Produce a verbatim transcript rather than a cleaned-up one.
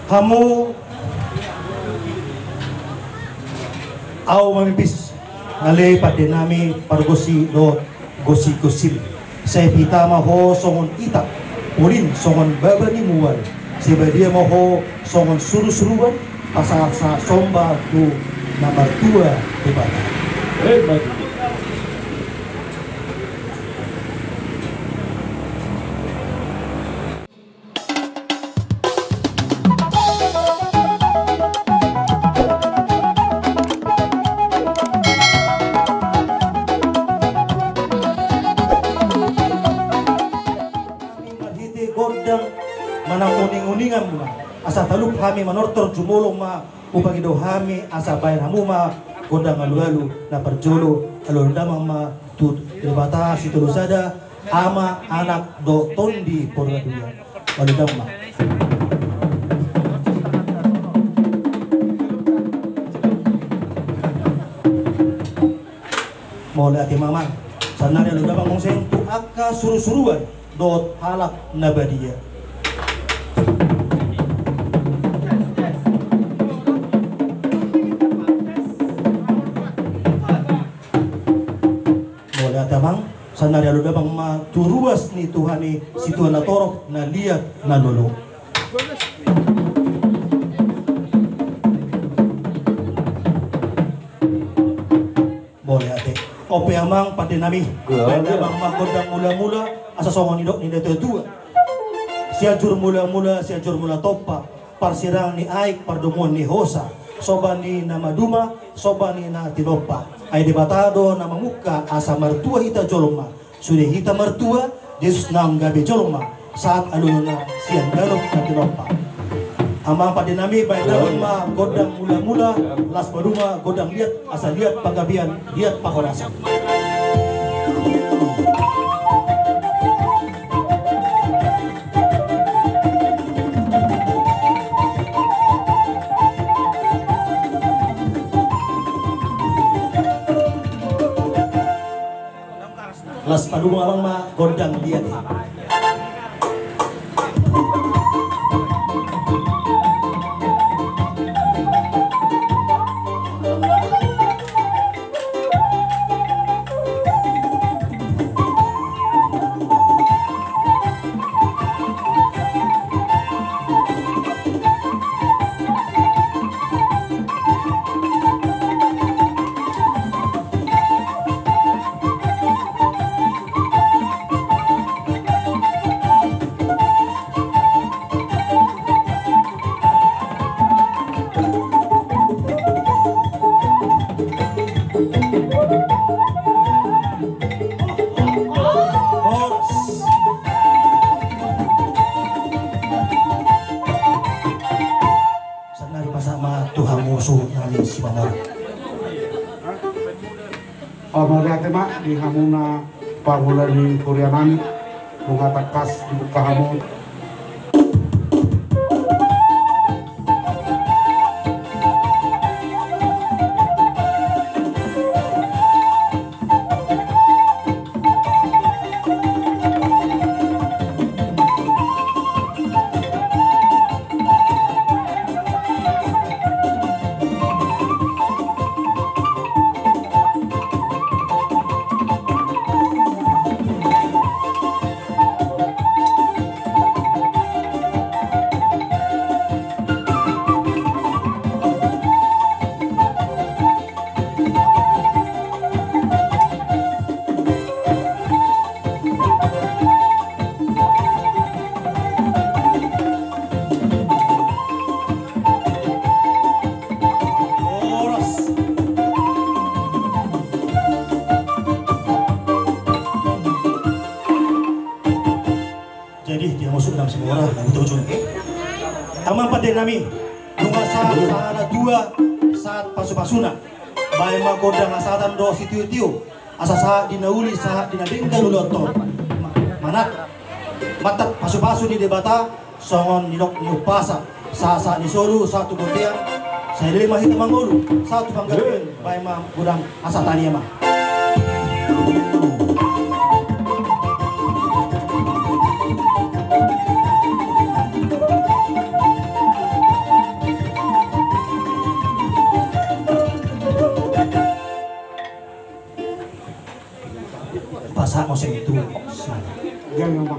Hamu, ahu mamipis, ale pande nami pargonsi dohot gonsi-gonsi. Sai hita ma ho songon ita, polin songon baba ni mual. Sai badia ma ho songon suru-suruan, pasahat-sahat somba tu na martua Debata. Eh, bagus. Marhite gondang manang uning-uningan ma, asa talup hami manortor jumolo ma, hupangido hami asa baen hamu ma gondang alu-alu. Na parjolo alualu damang ma tu Debata Sitolu Sada, Ama, Anak dohot Tondi Porbadia. Alualu damang ma. Mauliate ma amang. Sannari alualu damang muse tu angka suru-suruan dohot halak na badia. Mauliate amang. Sannari alualu damang ma tu ruas ni Tuhan i, situan na torop, na liat, na lolo. Mauliate. On pe amang pande nami. Baen damang ma gondang mula-mula, asa songon nidok ni natua-tua. Sianjur mula-mula, Sianjur Mula Tompa. Parsirang ni aek, pardomuan ni hosa. Somba ni na maduma, somba ni na tinompa. Ai Debata do na mamungka asa martua hita jolma. Sude hita martua, Jesus naung gabe jolma, sahat alualu na sian dolok na tinompa. Amang pande nami, baen damang ma gondang mula-mula, las paduka gondang liat, asa liat panggabean, liat parhorasan. Las paduka amang ma gondang liat i. Sannari pasahat ma tu hamu suhut nami Simanjorang. Mauliate ma di hamuna pangula ni huria nami, nunga tangkas dibuka hamu. Jadi dia masuk dalam sebuah orang, nah, betul juga. Amang pande nami, nunga sahat sahala dua, sahat pasu-pasuna. Baen ma gondang hasahatan dohot sitio-tio, asa sahat di na uli, sahat di na denggan ulaonta. Manat, manat pasu-pasu ni Debata, songon nidok ni umpasa. Sahat-sahat ni solu, sahat tu bontean, sai leleng ma hita mangolu, sahat tu panggabean, baen ma gondang hasahatan i amang. Samo seng tu. Gabe ma.